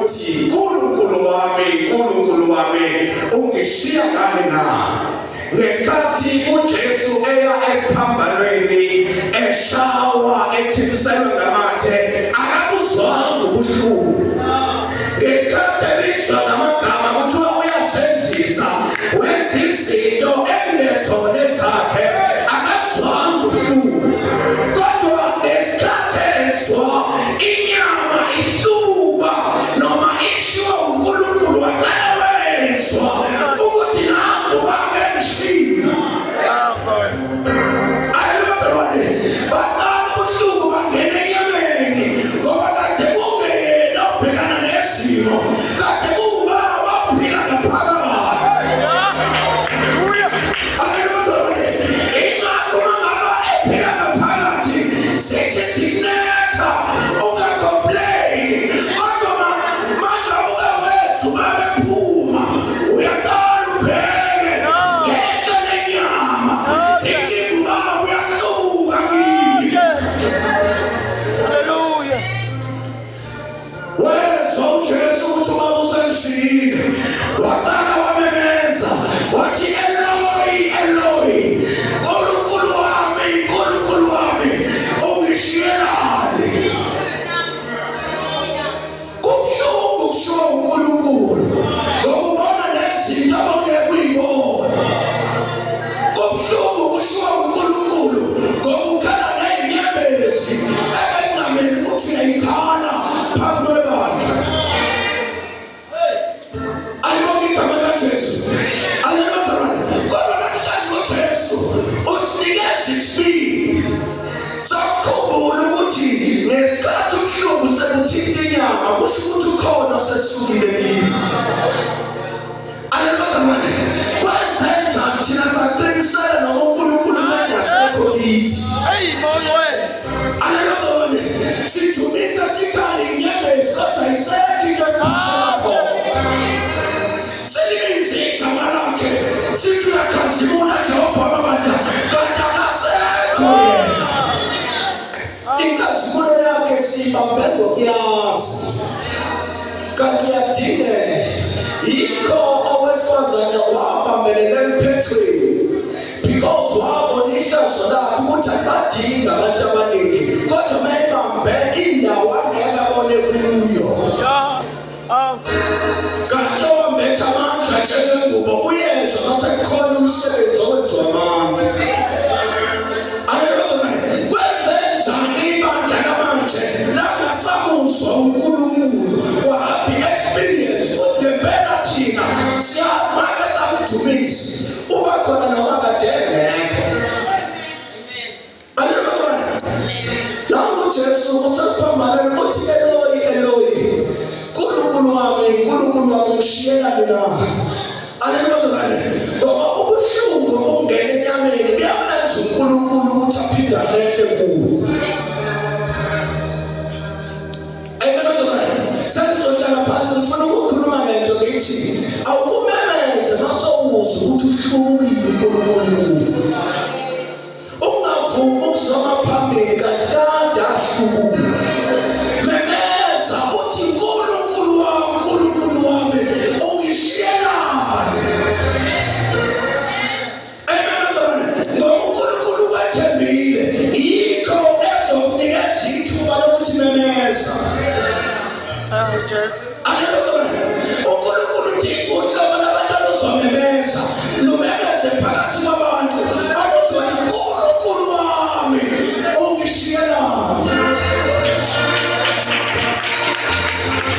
Uthi, Nkulunkulu wami, Nkulunkulu wami, ungishiya ngani na? Ngesikhathi uJesu eya esiphambanweni eshawa ethiniselwe ngamathe akabuzwanga ubuhlungu. Ngesikhathi ebizwa ngamagama kuthiwa uyazenzisa wenza izinto ekungezona ezakhe akazwanga ubuhlungu. Kodwa ngesikhathi ezwa inyama ihlubuka noma ishiwa uNkulunkulu waqala wezwa ukuthi nangu baba engishiya. Ayibazalwane baqala ubuhlungu bangena enyameni ngoba kade kungeyena obhekana nesimo kade kuwubaba ophila ngaphakathi. Ayibazalwane ingakho uma ngaba ephila ngaphakathi sithi sikunetha ungacomplaini kodwa mangabe uke wezwa ubaba ephuma uyaqala ubheke ngento lenyama inkinga ubaba uyahlubuka kimi. Hallelujah. Wezwa uJesu ukuthi ubaba usemshiyile, waqala wamemeza wathi, Eloi, Eloi, Nkulunkulu wami, Nkulunkulu wami, ungishiyelani? Kubuhlungu kushiwo uNkulunkulu ngoba ubona nezinto abongeke uyibone. Kubuhlungu kushiwo uNkulunkulu ngoba ukhala nezinyembezi ebekungamele ukuthi uyayikhala phambi kwebandla. Alibonge igama likaJesu. Alibazalwane. Kodwa namhlanje uJesu usinikeza isibindi sokukhumbula ukuthi ngesikhathi ubuhlungu sekuthinta inyama kusho ukuthi ukhona osesukile kimi. Alelozamane kwenze njani thina saqinisela noma uNkulunkulu sengasekho kithi. Hey, mongcwele. Alelozamane sidumisa sikhale inyembezi kodwa isekho into esiphishela khona. Silibize igama lakhe sithi uyakhazimula Jehova wamabandla kanti akasekho yena. Inkazimulo yakhe siyibambe ngokuyazi. Kanti uyadingeka. Yikho owesifazane wabambelela emphethweni because wabona ihlazo lakhe ukuthi akubadingi abantu abaningi kodwa uma ebambe indawo angeke abone kuyo. Kanti owambethe amandla njengengubo uyezwa mase kukhona umsebenzi owenziwa amandla. Ayozona kwenze njani ibandla lamanje langasamuzwa uNkulunkulu kwahappy experience futhi ngempela thina siyamake samdumisa uba khona noma kade engekho. Haleluya. Nangu Jesu usesiphambanweni uthi Eloi Eloi Nkulunkulu wami Nkulunkulu wami ngishiyelani na? Haleluya bazalwane. Ngoba ubuhlungu obungena enyameni buyamenza uNkulunkulu ukuthi aphinde alehle kuwo. Amen bazalwane. Sengizohlala phansi ngifuna ukukhuluma ngento ngithi awukumemeze masowuzwa ukuthi uhlubukile uNkulunkulu kuwe. Ungavumi ukuzama phambili kanti kade ahlubuka. Memeza uthi Nkulunkulu wami, Nkulunkulu wami, ungishiyelani? Amen bazalwane. Ngoba uNkulunkulu ukwethembile, yikho ezokunikeza ithuba lokuthi memeza. Oh, Jesu. Amen bazalwane. uNkulunkulu udinga